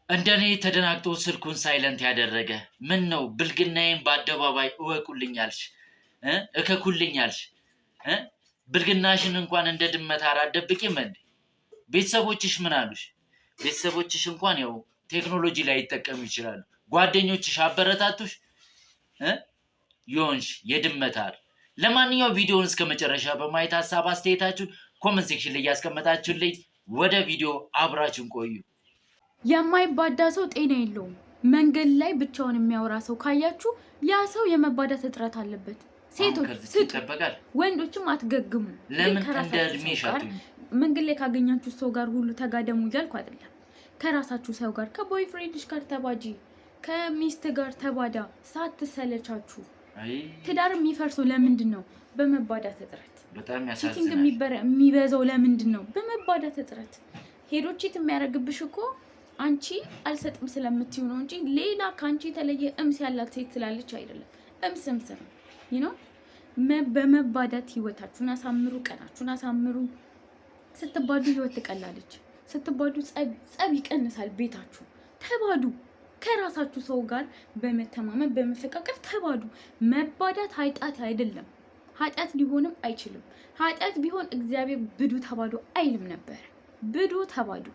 እንደኔ ተደናግጦ ስልኩን silent ያደረገ ምን ነው? ብልግናዬን በአደባባይ እወቁልኛልሽ፣ እከኩልኛልሽ። ብልግናሽን እንኳን እንደ ድመት አራደብቂም እንዴ? ቤተሰቦችሽ ምን አሉሽ? ቤተሰቦችሽ እንኳን ያው ቴክኖሎጂ ላይ ይጠቀሙ ይችላሉ። ጓደኞችሽ አበረታቱሽ? ይሆንሽ የድመት አር። ለማንኛውም ቪዲዮውን እስከ መጨረሻ በማየት ሀሳብ አስተያየታችሁን comment section ላይ እያስቀመጣችሁልኝ ወደ ቪዲዮ አብራችሁን ቆዩ። የማይባዳ ሰው ጤና የለውም። መንገድ ላይ ብቻውን የሚያወራ ሰው ካያችሁ ያ ሰው የመባዳት እጥረት አለበት። ሴቶች ስጡ፣ ይጠበቃል። ወንዶችም አትገግሙ። ለምን ግን ከራሳችሁ እንደ እድሜሽ ሰው ጋር አትሁኚ? መንገድ ላይ ካገኛችሁ ሰው ጋር ሁሉ ተጋደሙ እያልኩ አይደለም። ከራሳችሁ ሰው ጋር፣ ከ boyfriend ሽ ጋር ተባጂ፣ ከሚስት ጋር ተባዳ ሳትሰለቻችሁ። አይ፣ ትዳር የሚፈርሰው ለምንድን ነው? በመባዳት እጥረት። በጣም cheating ያሳዝናል። የሚበዛው ለምንድን ነው? በመባዳት እጥረት። ሄዶ cheat የሚያደርግብሽ እኮ አንቺ አልሰጥም ስለምትዩ ነው እንጂ ሌላ ከአንቺ የተለየ እምስ ያላት ሴት ስላለች አይደለም። እምስ እምስ ነው። በመባዳት ህይወታችሁን አሳምሩ፣ ቀናችሁን አሳምሩ። ስትባዱ ህይወት ትቀላለች። ስትባዱ ጸብ ይቀንሳል። ቤታችሁ ተባዱ። ከራሳችሁ ሰው ጋር በመተማመን በመፈቃቀር ተባዱ። መባዳት ኃጢአት አይደለም። ኃጢአት ሊሆንም አይችልም። ኃጢአት ቢሆን እግዚአብሔር ብዱ ተባዱ አይልም ነበር። ብዱ ተባዱ።